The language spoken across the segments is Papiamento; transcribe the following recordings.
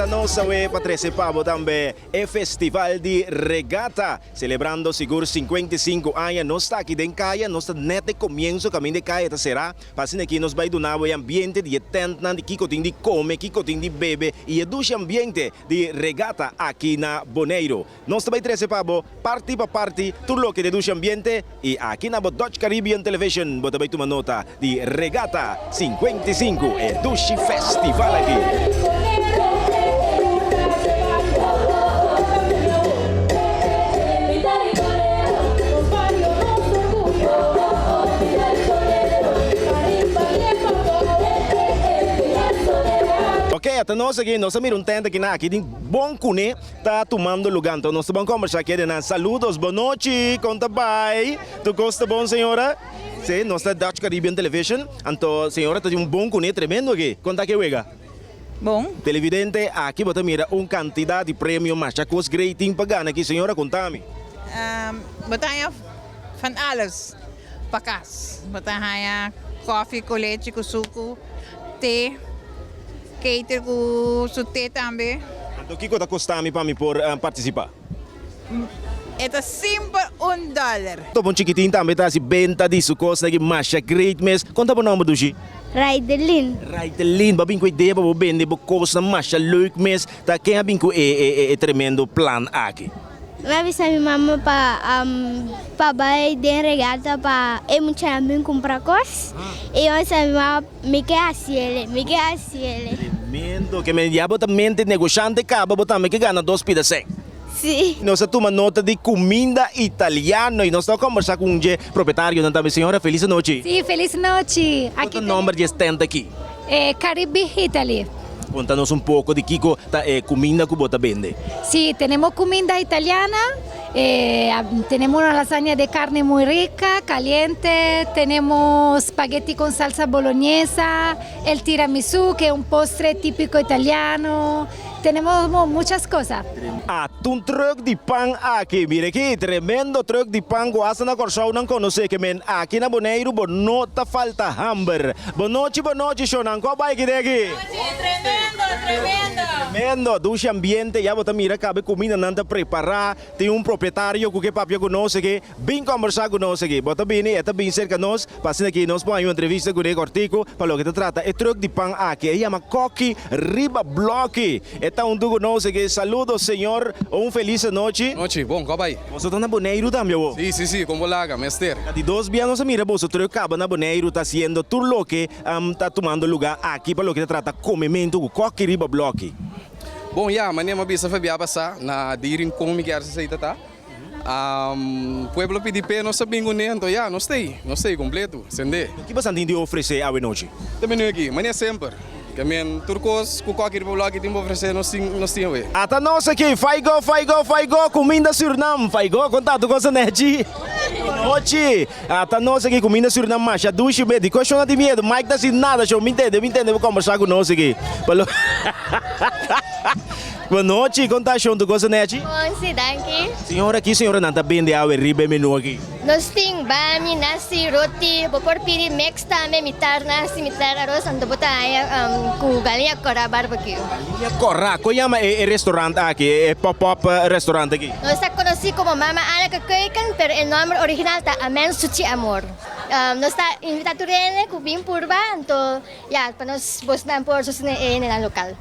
Ata nos awe pa trece pa bo tambe e festival di regata, celebrando sigur 55 aña. Nos ta aki den caya, nos ta net e comienzo caminda e caya ta cera, pa asina aki nos bay duna bo e ambiente di e tentnan, di kico tin di come, kico tin di bebe y e dushi ambiente di regata aki na Boneiru. Nos ta bay trece pa bo parti pa parti tur loke ta dushi ambiente y aki na bo Dutch Caribbean Television bo ta bay tuma nota di Regata 55 e dushi festival aki. Ok, ata nos aki, nos a mira un tent aki na aki tin bon cune. Ta tumando luga anto nos ta ban combersa aki adenan. Saludos, bonochi, con ta bay? Tur cos ta bon señora? Si, nos ta Dutch Caribbean Television, anto señora ta tin un bon cune tremendo aki. Con ta ke wega? Bon. Televidente, aki bo ta mira un cantidad di premio masha cos grey tin pa gana aki. Señora, contami. Bo ta haña van alles pa cas. Bo ta haña koffie cu lechi cu sucu, te. Cater cu su te tambe. Anto kico ta costa mi pa mi por participa? E ta simpel un dollar. Topa un chikitin tambe ta haci benta di su cosnan aki masha great mes. Con ta bo nomber dushi? Raidelin. Raidelin, bo a bin cu idea pa bo bende bo cosnan masha leuk mes. Ta ken a bin cu e tremendo plan aki? Mi a bisa mi mama pa pa bai den regata pa e muchanan bin cumpra cos y mi a bisa mi mama Mi ke hasiele, mi ke hasiele. Tremendo, ke men ya bo ta mente negoshante kaba bo tambe ke gana dos pida sèn. Si. Nos a tuma nota di kuminda italiano i nos ta kombersá ku un dje propietarionan tambe. Señora, felis anochi. Si, felis nochi. Kiko ta nomber di e stand aki? Caribe Italy. Konta nos un poko di kiko ta e kuminda ku bo ta bende. Si, tenemos kuminda italiana. Tenemos una lasaña de carne muy rica, caliente, tenemos spaghetti con salsa bolognesa, el tiramisú que es un postre típico italiano, tenemos muchas cosas. Ata un truck di pan aki, mira aki, tremendo truck di pan ku hasta na Kòrsou nan konosé ke men aki na Boneiru bo no ta falta hamber. Bonochi bonochi shownan, ku a bai kide aki? Tremendo, tremendo. Tremendo, dushi ambiente, ya bo ta mira kabe kumindanan ta prepará. Tin un propietario ku ke papia ku nos aki, bin kombersá ku nos aki. Bo ta bini, e ta bin serka nos, pa asina aki nos por haña un entrevista kuné kòrtiku pa loke ta trata e trùk di pan aki. E yama Kòki Riba Blòki. E ta huntu ku nos aki. Saludos señor, un felis anochi. Nochi, bon, kò bai? Boso ta na Boneiru tambe awor? Sí, sí, sí, kon bo laga, mester. Ta di dos bia nos a mira boso trùk kaba na Boneiru ta hasiendo tur loke ta tumando lugá aki pa loke ta trata komementu ku Kòki Riba Blòki. Bon ya, manera mi a bisa Fabiá pasá, na di Rincon mi kier esei ta ta. Pueblo pidi p'e nos a bin kuné, anto ya, nos ta ei, nos ta ei kompletu, sendé. Ki boso tin di ofresé awe nochi? Ta menu aki, manera semper, ke men tur kos ku kòki riba blòki tin pa ofresé nos tin, nos tin awe. Ata nos aki, Faigo, Faigo, Faigo, kuminda Surnam, Faigo, konta tur kos nechi? Nochi, ata nos aki, kuminda Surnam masha dushi be, dikon shon a tin miedu? Mike ta sin nada shon, mi ntende, mi ntende bo kombersá ku nos aki. Bonochi, kon ta shon tur kos nechi? Bon si, danki. Señora, ki señoranan ta bende awe riba e menu aki? Nos tin bami, nasi, roti, bo por pidi mix tambe, mitar nasi, mitar aros, anto bo ta haña ku galiña kòrá barbecue. Galiña kòrá, kon yama e restaurant aki, e pop-up restaurant aki? Nos ta konosí komo Mama Anneke Keuken, pero e nòmber original ta Amen Suchi Amor. Nos ta invitá tur hende ku bin purba, anto Ya, pa nos bosnan por sostené e hendenan lokal.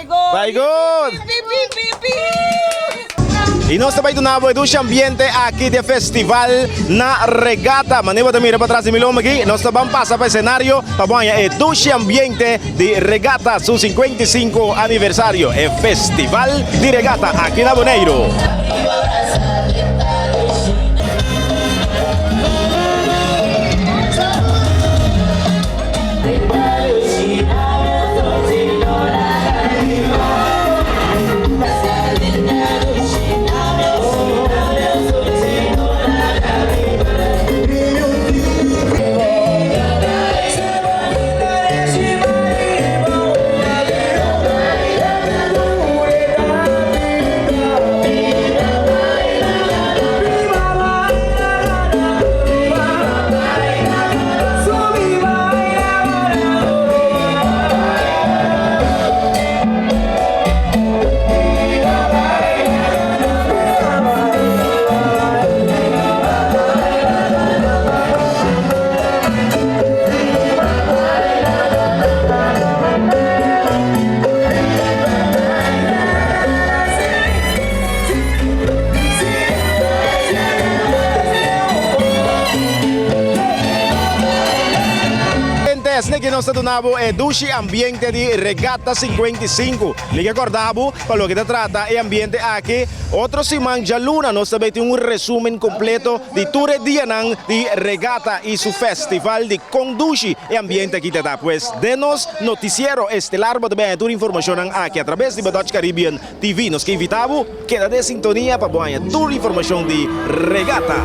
Faigo! I nos ta bai duna bo e dushi ambiente aki di e festival na Regata. Manera bo ta mira patras di mi lomba aki, nos ta ban pasa pa esenario pa bo haña e dushi ambiente di Regata su 55 aniversario, e festival di Regata aki na Boneiru. nos ta duna bo e dushi ambiente di Regata 55. Mi ke korda bo pa loke ta trata e ambiente aki. Otro siman djaluna nos ta bay tin un resumen kompleto di tur e dianan di Regata i su festival di kon dushi e ambiente aki ta ta. Pues den nos noticiero estelar bo ta bay haña tur informashonnan aki atrabes di Dutch Caribbean TV. Nos ke invita bo keda den sintonia pa bo haña tur informashon di Regata.